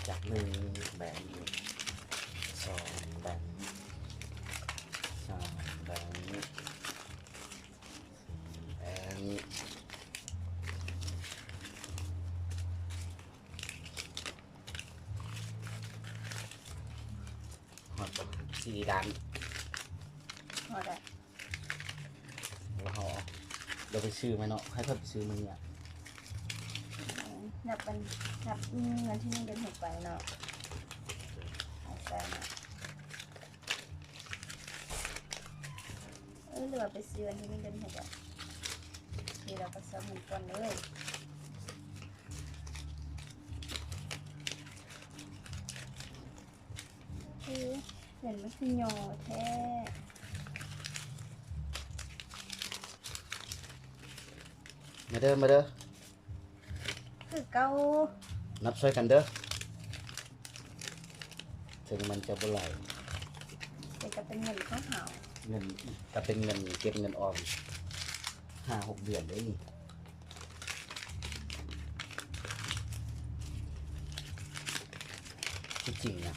ຈັກໜຶ່ງແບງ ສອງແບງ ສາມແບງ ສີ່ແບງ ຮອດບໍ່ ສີ່ລ້ານ ຮອດແລ້ວ. ແລ້ວເຮົາ ດຽວໄປຊື້ໃໝ່ເນາະ ໃຫ້ເພິ່ນໄປຊື້ມື້ນີ້ອະ ນັບວັນ ນັບມື້ວັນທີໜຶ່ງເດືອນຫົກໄປເນາະ ໃຫ້ໃສ່ເນາະ ເອີ ຫຼືວ່າໄປຊື້ວັນທີໜຶ່ງເດືອນຫົກອະ ໂອເຄ ລາວກໍໃສ່ເງິນກ່ອນເລີຍ. ຄືເຫັນມັນຄືຫຍໍ້ແທ້. ມາເດີ ມາເດີ ຄືເກົ່າ ນັບຊ່ອຍກັນເດີ ເຖິງມັນຈະບໍ່ຫຼາຍ ແຕ່ກໍເປັນເງິນຂອງເຮົາ ເງິນກໍເປັນເງິນເກັບເງິນອອມ ຫ້າຫົກເດືອນເດ້ນີ້ ທີ່ຈິງນະ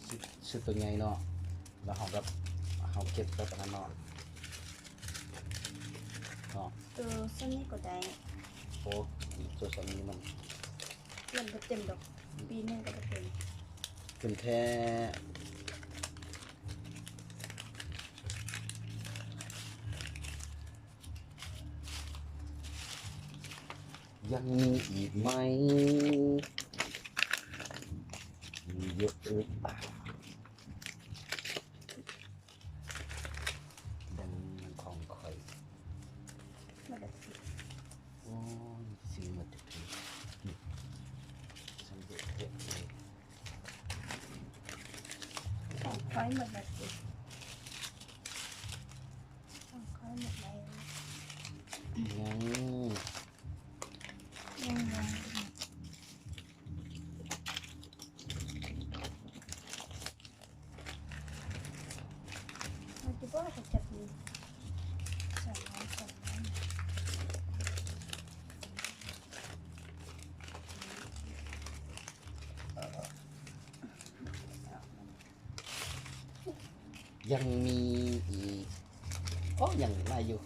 ຊື້ ຊື້ໂຕໃຫຍ່ເນາະ ແລ້ວເຮົາແບບ ເຮົາເກັບແບບອັນນັ້ນເນາະ ເນາະ ໂຕສ່ຳນີ້ກໍໄດ້ ໂອ້ ໂຕສ່ຳນີ້ມັນ ມັນບໍ່ເຕັມດອກ ປີໜຶ່ງກໍບໍ່ເຕັມ ເຕັມແທ້. ຍັງມີອີກໄໝ? ມີເຍອະເອີຍ ດັ່ງຂອງຂ້ອຍ ໂອ້ຍ ຊື້ໝົດທຸກທີ ສຳເລັດເຮັດເອງ ຂອງຂ້ອຍໝົດແລ້ວຕິ ຂອງຂ້ອຍໝົດແລ້ວ ຍັງ ຍັງ ຍັງ ມັນຈະບໍ່ໃຫ້ຈັບມື ສອງອັນ ສອງອັນ ຍັງມີອີກ ໂອ້ ຍັງຫຼາຍຢູ່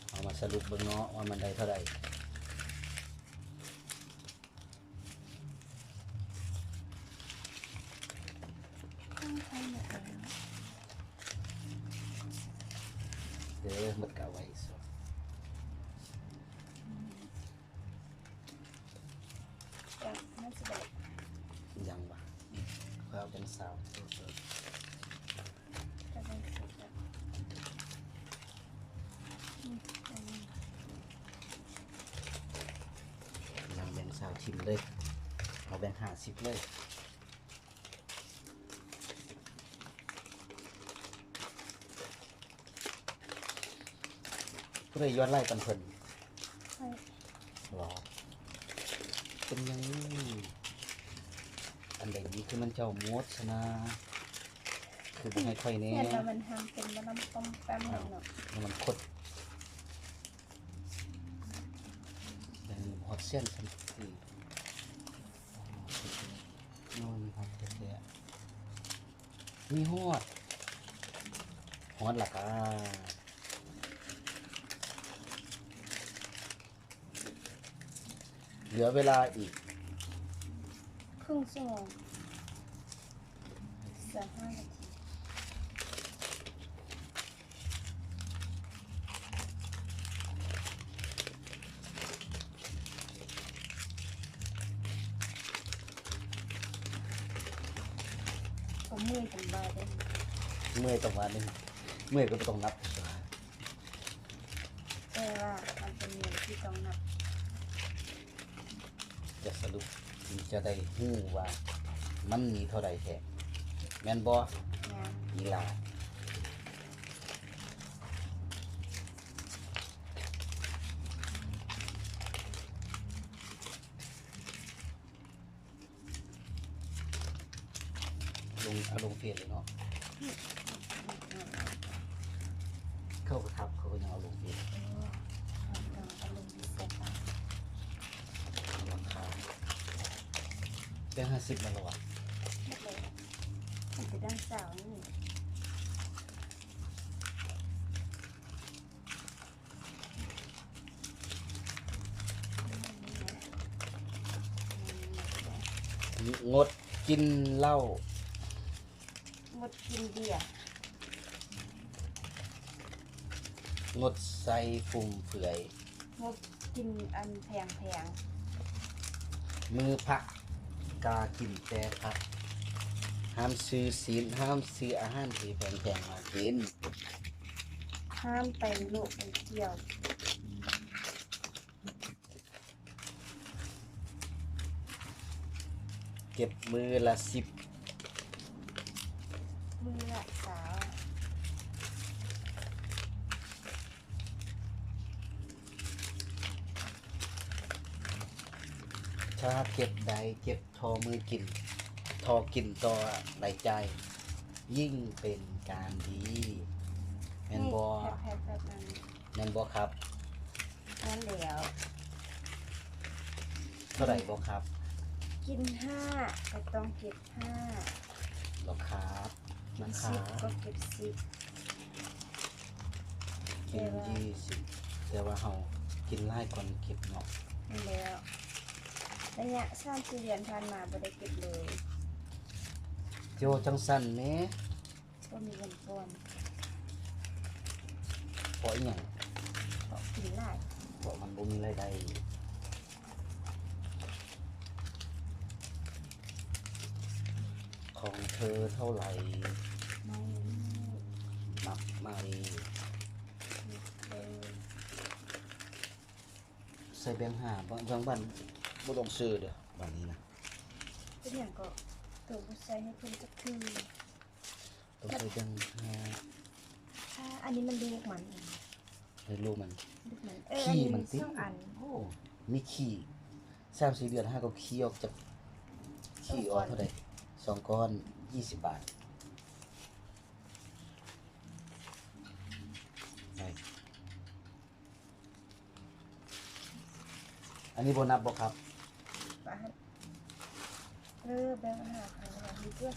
ເອົາມາສະຫຼຸບເບິ່ງເນາະ ວ່າມັນໄດ້ເທົ່າໃດ. ເອີ ໝົດກະເອົາໄວ້ຊະ ຍັງວະ ເອົາເປັນຊາວ ຍັງແບ່ງຊາວຖິ້ມເລີຍ ເອົາແບ່ງຫ້າສິບເລີຍ. ຜູ້ໃດຢອດໄລ້ປັນເພິ່ນ? ຂ້ອຍ ເປັນຫຍັງ? ອັນໃດດີຄືມັນເຈົ້າໝົດຊະນາ ຄືບໍ່ໃຫ້ຂ້ອຍແດ່? ເຫັນແລ້ວມັນຫາງເປັນບໍ່ນຳປ້ອມແປ້ມເນາະ ມັນຄົດ ຍັງຮອດເສັ້ນຊັ້ນ ໂອ້ຍ ຮອດແທ້ໆ ມີຮອດ ຮອດລະກະ ເຫຼືອເວລາອີກ ເຄິ່ງຊົ່ວໂມງ ຊາວຫ້ານາທີ ກໍເມື່ອຍຕອນບ່າຍເດ້ ເມື່ອຍຕອນບ່າຍນີ້ ເມື່ອຍກໍບໍ່ຕ້ອງນັບ ແຕ່ວ່າມັນເປັນເງິນທີ່ຕ້ອງນັບ ຈະສະຫຼຸບ ຈຶ່ງຈະໄດ້ຮູ້ວ່າມັນມີເທົ່າໃດແທ້ ແມ່ນບໍ່? ແມ່ນ ອີຫຼ້າ. ເອົາລົງເຟສເລີຍເນາະ. ເຂົາກໍທັບ ເຂົາກໍຍັງເອົາລົງເຟສ. ເອີ ເອົາລົງເຟສ ລາຄາ ແບງຫ້າສິບມາແລ້ວຫວາ? ໝົດແລ້ວ ມັນເປັນດັ່ງເຊົ້ານີ້. ງົດກິນເຫຼົ້າ. ງົດກິນເບຍ. ງົດໃຊ້ຟຸມເຟືອຍ. ງົດກິນອັນແພງໆ. ມື້ພະກະກິນແຕ່ຜັກ. ຫ້າມຊື້ຊີ້ນ, ຫ້າມຊື້ອາຫານທີ່ແພງໆມາກິນ. ຫ້າມໄປໂລະໄປທ່ຽວ. ເກັບມື້ລະສິບ. ມື້ລະຊາວ. ຖ້າເກັບໄດ້ເກັບທໍ່ມື້ກິນ, ທໍ່ກິນຕໍ່ລາຍຈ່າຍ ຍິ່ງເປັນການດີ ແມ່ນບໍ່? ແມ່ນບໍ່ຄັບ? ແມ່ນແລ້ວ. ເທົ່າໃດບໍ່ຄັບ? ກິນຫ້າກໍຕ້ອງເກັບຫ້າ. ບໍ່ຄັບ. ກິນສິບກໍເກັບສິບ. ກິນ ແຕ່ວ່າ ຊາວ ແຕ່ວ່າເຮົາກິນຫຼາຍກ່ອນເກັບເນາະ. ແມ່ນແລ້ວ. ໄລຍະສາມສີ່ເດືອນຜ່ານມາບໍ່ໄດ້ເກັບເລີຍ. ເຈົ້າຈັ່ງຊັ້ນແດ່. ບໍ່ມີເງິນກ່ອນ. ເພາະອີ່ຫຍັງ? ເພາະກິນຫຼາຍ. ເພາະມັນບໍ່ມີລາຍໄດ້. ຂອງເທີເທົ່າໃດ? ໄມ້. ໝາກໄມ້. ເອີ. ໃສ່ແບງຫ້າ ບາງ ບາງບ້ານບໍ່ຕ້ອງຊື້ເດີ້ ບາດນີ້ນະ. ເປັນຫຍັງກໍ ໂຕບໍ່ໃສ່ໃຫ້ເພິ່ນຈັກເທື່ອ. ຕ້ອງໃສ່ແບງຫ້າ. ອ່າ ອັນນີ້ມັນລູກມັນ. ໃຫ້ລູກມັນ. ລູກມັນ. ເອີ ຂີ້ມັນຕິ. ອັນນີ້ສອງອັນ. ໂອ້ ມີຂີ້. ສາມສີ່ເດືອນຫາກໍຂີ້ອອກຈາກ ສອງ ຂີ້ອອກເທົ່າໃດ? ສອງກ້ອນ ຍີ່ສິບບາດ. ໄດ້. ອັນນີ້ບໍ່ນັບບໍ່ຄັບ? ເອີ ແບ່ງຫາເຂົາເອົາຢູ່ເດີ.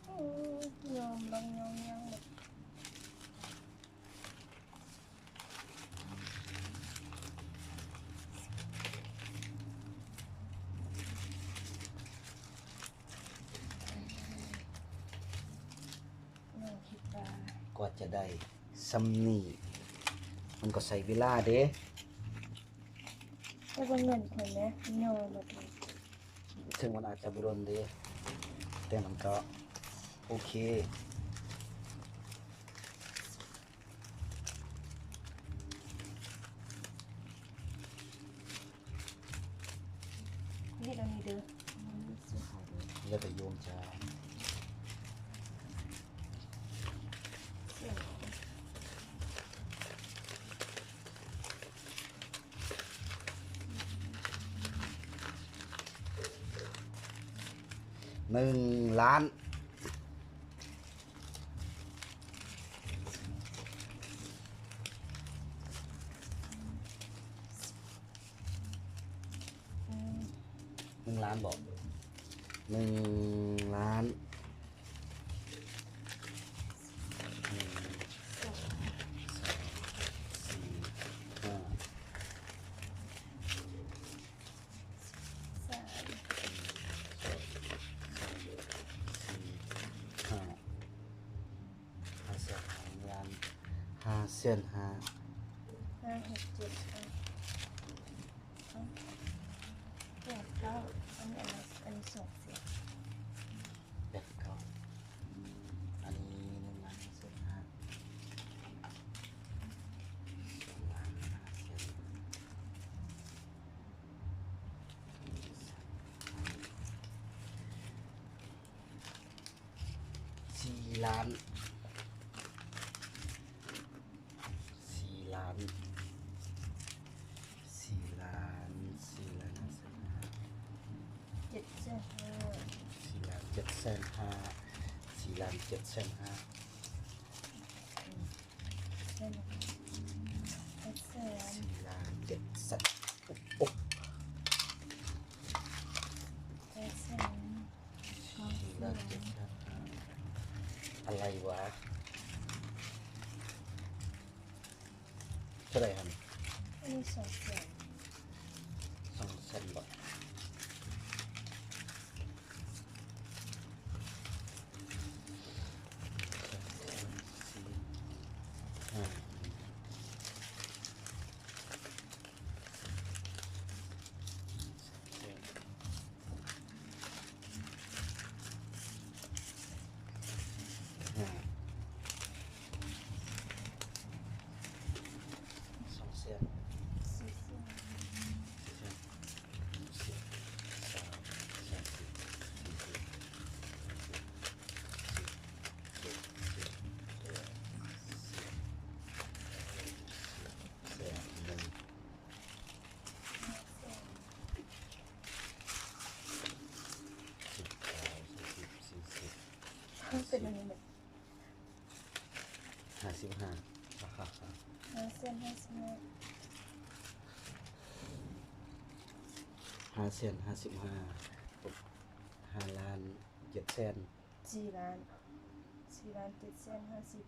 ໂອ້ຍ ຍອມລອງຍອມຍັງ. ກວ່າຈະໄດ້ຊ່ຳນີ້ ມັນກໍໃຊ້ເວລາເດ້. ແຕ່ວ່າເງິນຂ້ອຍນະ ຍໍໝົດເລີຍ. ເຖິງມັນອາດຈະບໍ່ດົນເດ້ ແຕ່ມັນກໍໂອເຄ. ເຮັດອັນນີ້ເດີ ມັນຊິຫາຍເດີ. ຢ່າໄປໂຍງຈາ. ໜຶ່ງລ້ານ. ອືມ ໜຶ່ງລ້ານບໍ? ໜຶ່ງລ້ານ. ໜຶ່ງ ສອງ ສາມ ສີ່ ຫ້າ ສາມ ສອງ ສາມ ສີ່ ຫ້າ ຫ້າແສນຫ້າ ໜຶ່ງລ້ານຫ້າແສນຫ້າ. ຫ້າ ຫົກ ເຈັດ ແປດ ເກົ້າ ແປດ ເກົ້າ ອັນນີ້ ອັນນີ້ ອັນນີ້ສອງແສນ ແປດ ເກົ້າ ອັນນີ້ໜຶ່ງລ້ານຫ້າແສນຫ້າ ສອງລ້ານຫ້າແສນ ສີ່ລ້ານ ສີ່ລ້ານ ສີ່ລ້ານ ສີ່ ແສນຫ້າ ສີ່ລ້ານເຈັດແສນຫ້າ ເຈັດແສນ ສີ່ລ້ານເຈັດແສນ ໂອ້ ເຈັດແສນ ສີ່ລ້ານເຈັດແສນຫ້າ ອະໄລວະ? ເທົ່າໃດຫັ້ນ? ອັນນີ້ສອງແສນ ສອງແສນບາດ ສອງແສນສີ່ ຫ້າ ສອງແສນ ຫ້າ ສອງແສນ ສີ່ແສນ ສີ່ແສນ ສາມ ສາມສິບ ສີ່ສິບ ສິບເອັດ ສິບສອງ ສິບສາມ ສິບສີ່ ສິບຫ້າ ສິບຫົກ ສິບເຈັດ ສິບແປດ ສິບເກົ້າ ສາມສິບ ສີ່ສິບ ຫ້າສິບ ເປັນອັນນີ້ແຫຼະ ຫ້າສິບຫ້າ ຫ້າແສນຫ້າສິບຫ້າ ຫ້າແສນຫ້າສິບຫ້າ ຫ້າລ້ານເຈັດແສນ ສີ່ລ້ານ ສີ່ລ້ານເຈັດແສນຫ້າສິບ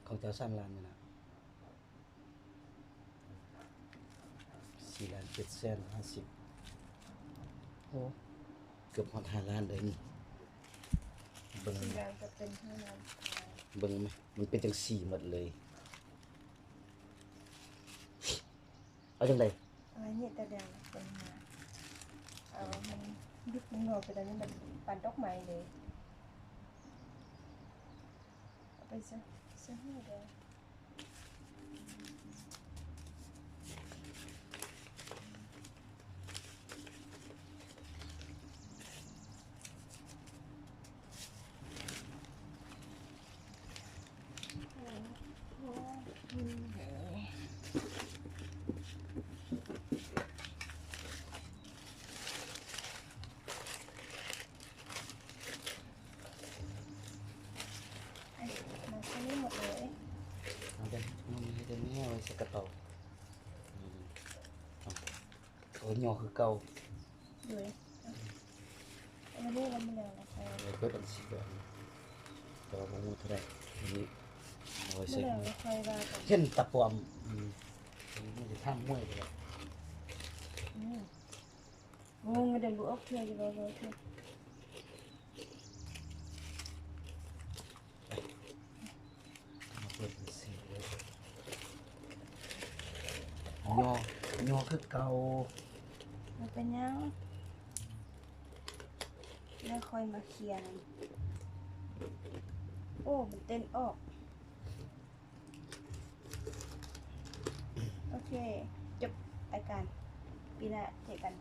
ຂອງເຈົ້າສາມລ້ານນີ້ນະ ສີ່ລ້ານເຈັດແສນຫ້າສິບ ໂອ້ ເກືອບຮອດຫ້າລ້ານເລີຍນີ້ ເບິ່ງ ສີ່ລ້ານກໍເປັນຫ້າລ້ານປາຍ ເບິ່ງແມະ ມັນເປັນຈັ່ງຊີ້ໝົດເລີຍ. ເອົາຈັ່ງໃດ? ເອົາອັນນີ້ຕາແດງເປັນ ເອົາມັນ ມັນງໍໄປແລ້ວນີ້ ມັນປານດອກໄມ້ເລີຍ ເອົາໄປຊະ ຊະໃຫ້ແດງ. ມາໃສ່ນີ້ໝົດເລີຍ ເອົາໄປ ເອົາໄປໃສ່ກະເປົາ ໂອ້ຍ ຍໍຄືເກົ່າ ໂດຍ ເອົາໄວ້ນີ້ລະ ມື້ແລງລະຄ່ອຍ ເອີ ເປີດບັນຊີກ່ອນ ແຕ່ວ່າບໍ່ຮູ້ເທົ່າໃດ ອັນນີ້ເອົາໄວ້ໃສ່ ມື້ແລງລະຄ່ອຍວ່າກັນ ເຫັນຕາປອມ ອືມ ນີ້ຈະຖາມມວຍໄປແລ້ວ ອືມ ງົງ ເດີນບໍ່ອອກເທື່ອຢູ່ ບໍ່ ບໍ່ເທື່ອ. ມາເປີດເປັນສີເລີຍ ຍໍ ຍໍຄືເກົ່າ ບໍ່ເປັນຫຍັງ ແລ້ວຄ່ອຍມາເຄຍນຳ ໂອ້ ມັນເຕັ້ນອອກ. ໂອເຄ ຈົບລາຍການ ປີໜ້າເຈີກັນ.